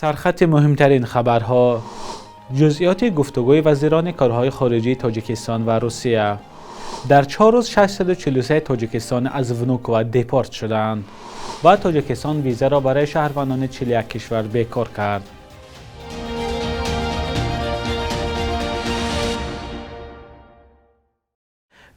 Сархати муҳимтарин хабарҳо: ҷузъиёти гуфтугӯи вазирони корҳои хориҷии Тоҷикистон ва Русия. Дар 4 рӯз 643 тоҷикистонӣ аз Внуково депорт шуданд ва Тоҷикистон визаро барои шаҳрвандони 41 кишвар бекор кард.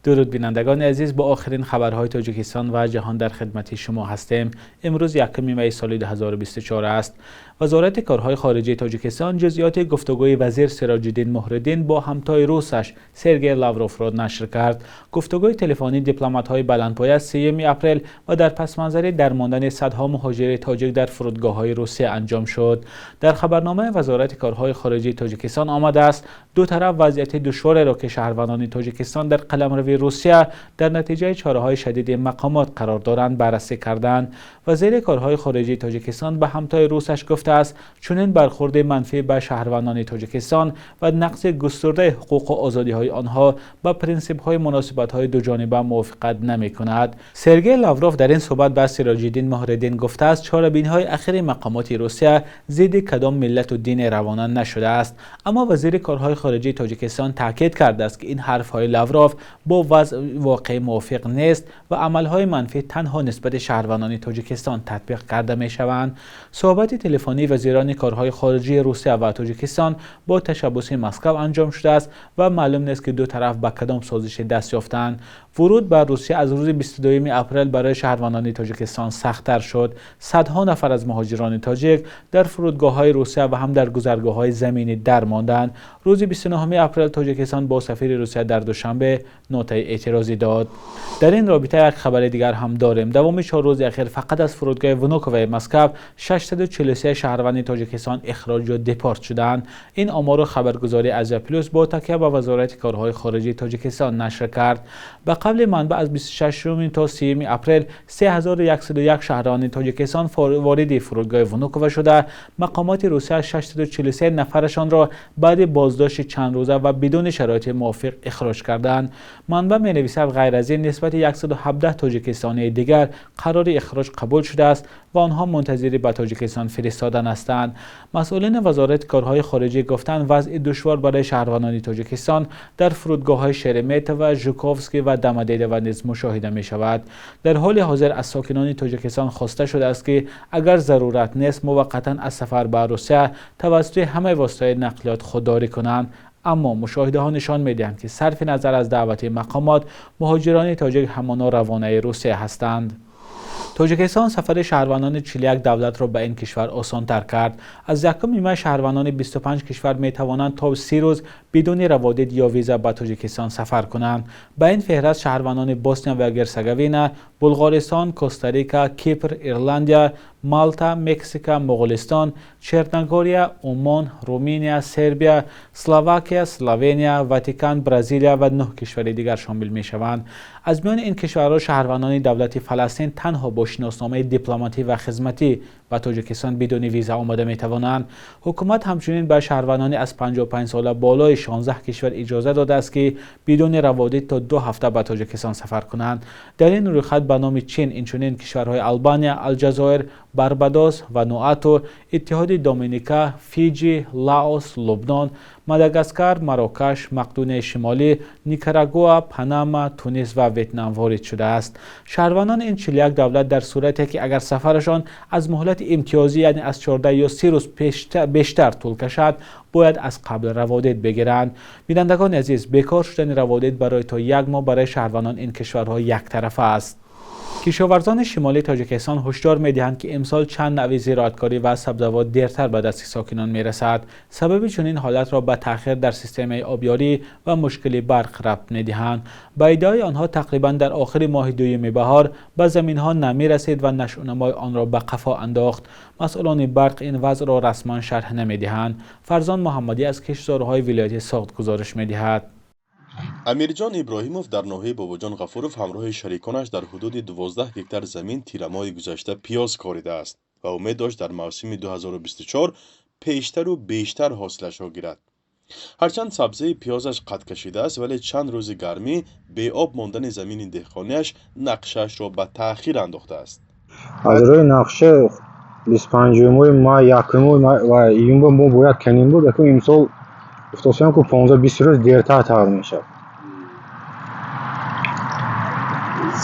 Дуруд бинандагони азиз, бо охирин хабарҳои Тоҷикистон ва ҷаҳон дар хидмати шумо ҳастем. Имрӯз 1 май соли 2024 аст. Вазорати корҳои хориҷии Тоҷикистон ҷузъиёти гуфтугӯи вазир Сироҷиддин Муҳриддин бо ҳамтои русаш Сергей Лавровро нашр кард. Гуфтугӯи телефонии дипломатҳои баландпоя 3 апрел ва дар пасманзари дармондани садҳо муҳоҷири тоҷик дар фурудгоҳҳои Русия анҷом шуд. Дар хабарномаи Вазорати корҳои хориҷии Тоҷикистон омадааст, ду тараф вазъияти душвореро, ки шаҳрвандони Тоҷикистон дар қаламрави Русия дар натиҷаи чораҳои шадиди мақомот қарор доранд, баррасӣ карданд. Вазири корҳои хориҷии Тоҷикистон ба ҳамтои русаш гуфтааст, чунин бархӯрди манфӣ ба шаҳрвандони Тоҷикистон ва нақзи густурдаи ҳуқуқу озодиҳои онҳо ба принсипҳои муносибатҳои дуҷониба мувофиқат намекунад. Сергей Лавров дар ин суҳбат ба Сироҷиддин Муҳриддин гуфтааст, чорабиниҳои ахири мақомоти Русия зидди кадом миллату дине равона нашудааст. Аммо вазири корҳои хориҷии Тоҷикистон таъкид кардааст, ки ин ҳарфҳои Лавров бо вазъ воқеӣ мувофиқ нест ва амалҳои манфӣ танҳо нисбати шаҳрвандони Тоҷикистон татбиқ карда мешаванд. Суҳбати телефонии вазирони корҳои хориҷии Русия ва Тоҷикистон бо ташаббуси Москва анҷом шудааст ва маълум нест, ки ду тараф ба кадом созише даст ёфтанд. Вуруд ба Русия аз рӯзи 22 апрел барои шаҳрвандони Тоҷикистон сахттар шуд. Садҳо нафар аз муҳоҷирони тоҷик дар фурудгоҳҳои Русия ва ҳам дар гузаргоҳҳои заминӣ дармонданд. Рӯзи 29 апрел Тоҷикистон бо сафири Русия дар Душанбе нотаи эътирозӣ дод. Дар ин робита як хабари дигар ҳам дорем. Давоми 4 рӯзи ахир фақат аз фурудгоҳи Внуковои Москва 643 шаҳрванди Тоҷикистон ихроҷ ё депорт шуданд. Ин оморро хабаргузории Азия Плюс бо такя ба Вазорати корҳои хориҷии Тоҷикистон нашр кард. Ба қавли манбаъ, аз 26 то 30 апрел 3101 шаҳрванди Тоҷикистон вориди фурудгоҳи Внуково шуда, мақомоти Русия 643 нафарашонро баъди боздошти чанд рӯза ва бидуни шароити мувофиқ ихроҷ карданд. Манбаъ менависад, ғайр аз ин нисбати 117 тоҷикистонии дигар қарори ихроҷ қабул шудааст ва онҳо мунтазири ба Тоҷикистон фиристодан ҳастанд. Масъулини Вазорати корҳои хориҷӣ гуфтанд, вазъи душвор барои шаҳрвандони Тоҷикистон дар фурудгоҳҳои Шереметьево, Жуковский ва Домодедово низ мушоҳида мешавад. Дар ҳоли ҳозир аз сокинони Тоҷикистон хоста шудааст, ки агар зарурат нест, муваққатан аз сафар ба Русия тавассути ҳамаи воситаҳои нақлиёт худдорӣ кунанд. Аммо мушоҳидаҳо нишон медиҳанд, ки сарфи назар аз даъвати мақомот, муҳоҷирони тоҷик ҳамоно равонаи Русия ҳастанд. Тоҷикистон сафари шаҳрвандони 41 давлатро ба ин кишвар осонтар кард. Аз 1 май шаҳрвандони 25 кишвар метавонанд то 30 рӯз бидуни раводид ё виза ба Тоҷикистон сафар кунанд. Ба ин феҳрист шаҳрвандони Босния ва Герцеговина, Булғористон, Коста-Рика, Кипр, Ирландия, Малта, Мексика, Моғулистон, Черногория, Умон, Руминия, Сербия, Словакия, Словения, Ватикан, Бразилия ва 9 кишвари дигар шомил мешаванд. Аз миёни ин кишварҳо шаҳрвандони давлати Фаластин танҳо бо шиносномаи дипломатӣ ва хизматӣ ба Тоҷикистон бидуни виза омада метавонанд. Ҳукумат ҳамчунин ба шаҳрвандони аз 55 сола болои 16 кишвар иҷоза додааст, ки бидуни раводид то 2 ҳафта ба Тоҷикистон сафар кунанд. Дар ин рӯйхат ба номи Чин инчунин кишварҳои Албания, Алҷазоир, Барбадос, Вануату, Иттиҳоди Доминика, Фиҷи, Лаос, Лубнон, Мадагаскар, Марокаш, Мақдунияи Шимолӣ, Никарагуа, Панама, Тунис ва Ветнам ворид шудааст. Шаҳрвандони ин 41 давлат дар сурате ки агар сафарашон аз муҳлати имтиёзӣ, яъне аз 14 ё 30 рӯз бештар тӯл кашад, бояд аз қабл раводид бигиранд. Бинандагони азиз, бекор шудани раводид барои то 1 моҳ барои шаҳрвандон ин кишварҳо яктарафа аст. Кишоварзони шимолии Тоҷикистон ҳушдор медиҳанд, ки имсол чанд навъи зироаткорӣ ва сабзавот дертар ба дасти сокинон мерасад. Сабаби чунин ҳолатро ба таъхир дар системаи обёрӣ ва мушкили барқ рабт медиҳанд. Ба иддаои онҳо тақрибан дар охири моҳи дуюми баҳор ба заминҳо намерасид ва нашъунамои онро ба қафо андохт. Масъулони барқ ин вазъро расман шарҳ намедиҳанд. Фарзон Муҳаммадӣ аз киштзорҳои вилояти Соғд гузориш медиҳад. Амирҷон Иброҳимов дар ноҳияи Бобоҷон Ғафуров ҳамроҳи шариконаш дар ҳудуди 12 гектар замин тирамоҳи гузашта пиёз коридааст ва умед дошт дар мавсими 2024 пештару бештар ҳосилашро гирад. Ҳарчанд сабзаи пиёзаш қад кашидааст, вале чанд рӯзи гармӣ беоб мондани замини деҳқониаш нақшаашро ба таъхир андохтааст. Аз рӯи нақша 25 май, 1 май ва июн мо бояд канем буд. Акун имсол гуфтосиям, ку 15-20 рӯз дертар тар мешавад.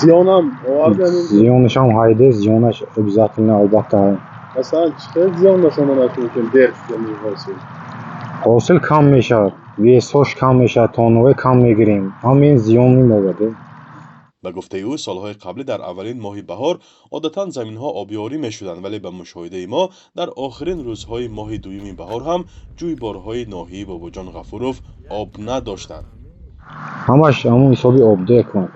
Зиёнам оварда? Зиёнашам ҳайде, зиёнаш обязательно, албатта. Масалан, чӣ хел зиён расонданаш мумкин дер шудани ҳосил? Ҳосил кам мешавад, вес ҳош кам мешавад, тоннаҳои кам мегирем. Ҳамин зиён меовард. Ба гуфтаи ӯ, солҳои қаблӣ дар аввалин моҳи баҳор одатан заминҳо обёрӣ мешуданд, вале ба мушоҳидаи мо дар охирин рӯзҳои моҳи дуюми баҳор ҳам ҷӯйборҳои ноҳияи Бобоҷон Ғафуров об надоштанд. Ҳамаш ҳамун ҳисоби обде кунад.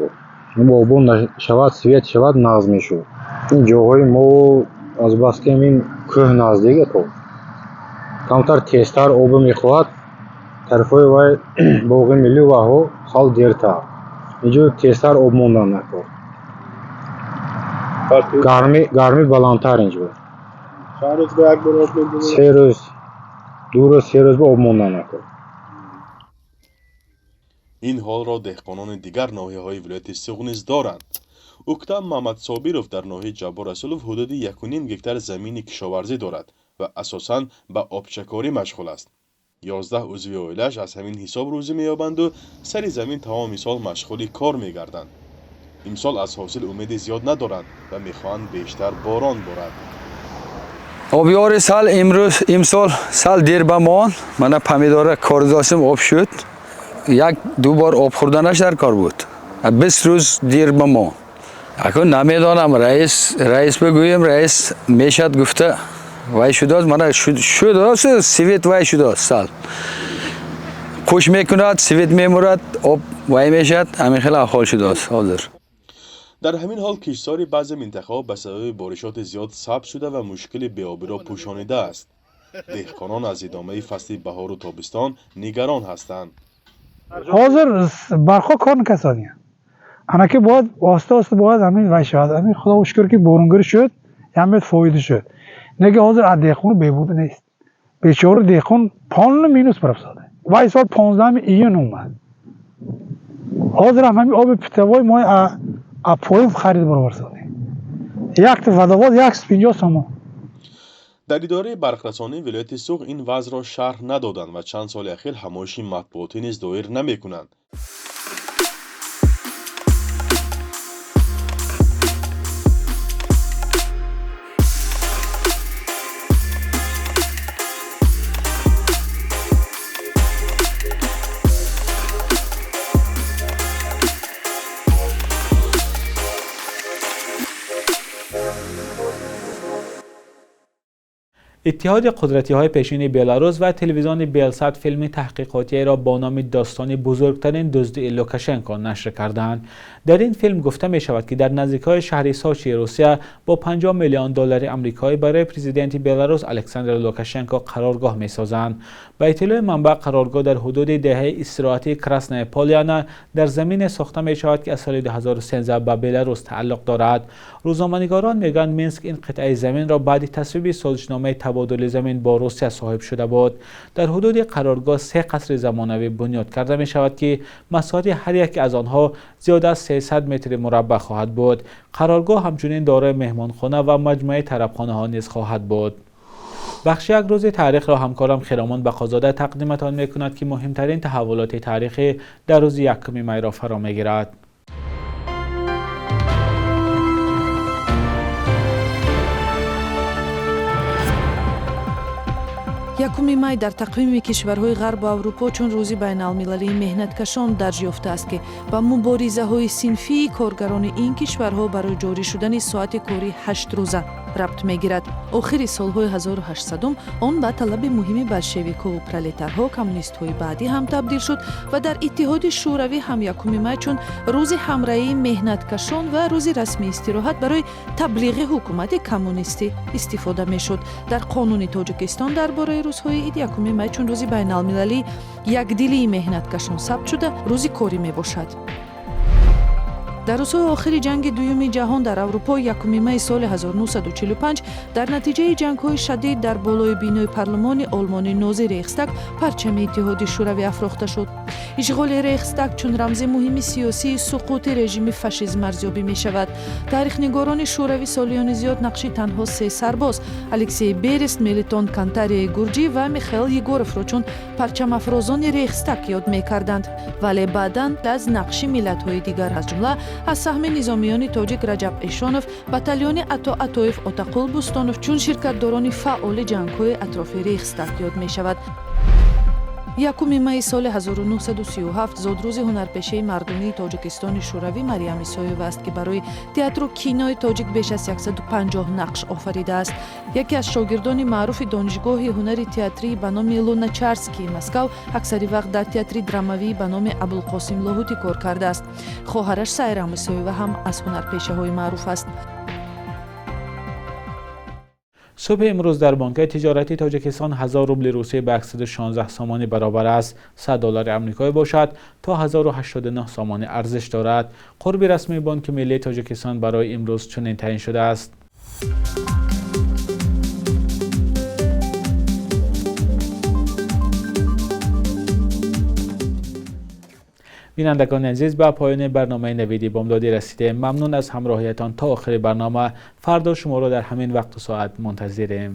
Обо шавад, свет шавад, нағз мешуд. Ин ҷоҳои мо азбаски ҳамин кӯҳ наздик ако, камтар тезтар обо мехоҳад. Тарафҳои вай боғи миллӣ ваҳо сал дертар. Инҷо тезтар об мондан накор. Гармӣ баландтар инҷо. Чанд рӯз ба як бор об мемонад? 3 рӯз, 2 рӯз, 3 рӯз ба об мондан накор. Ин ҳолро деҳқонони дигар ноҳияҳои вилояти Суғд низ доранд. Уктам Мамадсобиров дар ноҳияи Ҷаббор Расулов ҳудуди 1,5 гектар замини кишоварзӣ дорад ва асосан ба обчакорӣ машғул аст. 11 узви оилааш аз ҳамин ҳисоб рӯзӣ меёбанду сари замин тамоми сол машғули кор мегарданд. Имсол аз ҳосил умеди зиёд надоранд ва мехоҳанд бештар борон борад. Обёри сал имрӯз, имсол сал дер ба мон. Мана, помидора кор доштем, об шуд. Як ду бор об хӯрданаш дар кор буд. 20 рӯз дер ба мо. Акун намедонам, раис бигӯем, раис мешад гуфта вай шудааст. Мана, шудааст, свет вай шудааст, сал қуш мекунад, свет мемурад, об вай мешавад. Ҳамин хел аҳвол шудааст ҳозир. Дар ҳамин ҳол, киштзори баъзе минтақаҳо ба сабаби боришоти зиёд сабз шуда ва мушкили беобиро пӯшонидааст. Деҳқонон аз идомаи фасли баҳору тобистон нигарон ҳастанд. Ҳозир барқҳо кор накасодия. Анаки бояд оҳиста оҳиста бояд ҳамин вай шавад. Ҳамин, худо шукр, ки боронгирӣ шуд, ҳамин фоида шуд. Неки ҳозир аз деҳқону бебуда нест. Бечора деҳқон полный минус барафтода. Вай сол 15 июн омад. Ҳозир ҳам ҳамин оби питьевой мо поин харид бароварсодем. Якта водовоз 150 сомон. Дар идораи барқрасонии вилояти Суғд ин вазъро шарҳ надоданд ва чанд соли ахир ҳамоиши матбуотӣ низ доир намекунанд. Иттиҳоди қудратиҳои пешини Беларус ва телевизиони Белсат филми таҳқиқотиеро бо номи «Достони бузургтарин дуздии Лукашенко» нашр карданд. Дар ин филм гуфта мешавад, ки дар наздикҳои шаҳри Сочии Русия бо 50 миллион доллари амрикоӣ барои президенти Беларус Александр Лукашенко қароргоҳ месозанд. Ба иттилои манбаъ, қароргоҳ дар ҳудуди деҳаи истироҳатии Красная Поляна дар замине сохта мешавад, ки аз соли 2013 ба Беларус тааллуқ дорад. Рӯзноманигорон мегӯянд, Минск ин қитъаи заминро баъди тасвиби созишномаи табодули замин бо Русия соҳиб шуда буд. Дар ҳудуди қароргоҳ се қасри замонавӣ бунёд карда мешавад, ки масоҳати ҳар яке аз онҳо зиёда аз 300 метри мураббаъ хоҳад буд. Қароргоҳ ҳамчунин дорои меҳмонхона ва маҷмӯаи тарабхонаҳо низ хоҳад буд. Бахши «Як рӯзи таърихро» ҳамкорам Хиромон Бақозода тақдиматон мекунад, ки муҳимтарин таҳаввулоти таърихӣ дар рӯзи 1 майро фаро мегирад. 1 май дар тақвими кишварҳои Ғарбу Аврупо чун рӯзи байналмилалии меҳнаткашон дарҷ ёфтааст, ки ба муборизаҳои синфии коргарони ин кишварҳо барои ҷорӣ шудани соати кории 8-рӯза рабт мегирад. Охири солҳои 1800 он ба талаби муҳими болшевикову пролетарҳо, коммунистҳои баъдӣ ҳам табдил шуд ва дар Иттиҳоди Шӯравӣ ҳам 1 май чун рӯзи ҳамраҳии меҳнаткашон ва рӯзи расмии истироҳат барои таблиғи ҳукумати коммунистӣ истифода мешуд. Дар Қонуни Тоҷикистон дар бораи рӯзҳои ид 1 май чун рӯзи байналмилалии якдилии меҳнаткашон сабт шуда, рӯзи корӣ мебошад. Дар рӯзҳои охири ҷанги дуюми ҷаҳон дар Аврупо 1 майи соли 1945 дар натиҷаи ҷангҳои шадид дар болои бинои парлумони олмони нози Рейхстаг парчами Иттиҳоди Шӯравӣ афрохта шуд. Ишғоли Рейхстаг чун рамзи муҳими сиёсии суқути режими фашизм арзёбӣ мешавад. Таърихнигорони шӯравӣ солиёни зиёд нақши танҳо се сарбоз Алексей Берест, Мелитон Кантарияи гурҷӣ ва Михаил Егоровро чун парчамафрозони Рейхстаг ёд мекарданд, вале баъдан аз нақши миллатҳои дигар, аз ҷумла аз саҳми низомиёни тоҷик Раҷаб Эшонов, батальони Ато Атоев, Отақул Бустонов чун ширкатдорони фаъоли ҷангҳои атрофи Рейхстаг ёд мешавад. 1 майи соли 1937 зодрӯзи ҳунарпешаи мардумии Тоҷикистони Шӯравӣ Мариям Исоева аст, ки барои театру кинои тоҷик беш аз 150 нақш офаридааст. Яке аз шогирдони маъруфи Донишгоҳи ҳунари театрии ба номи Луначарскии Москав, аксари вақт дар театри драмавии ба номи Абулқосим Лоҳутӣ кор кардааст. Хоҳараш Сайрам Исоева ҳам аз ҳунарпешаҳои маъруф аст. Субҳи имрӯз дар Бонкҳои тиҷоратии Тоҷикистон 1000 рубли русӣ ба 116 сомонӣ баробар аст. 100 доллари амрикоӣ бошад то 1089 сомонӣ арзиш дорад. Қурби расмии Бонки миллии Тоҷикистон барои имрӯз чунин таъин шудааст. Бинандагони азиз, ба поёни барномаи Навиди Бомдодӣ расидем. Мамнун аз ҳамроҳиятон то охири барнома. Фардо шуморо дар ҳамин вақту соат мунтазирем.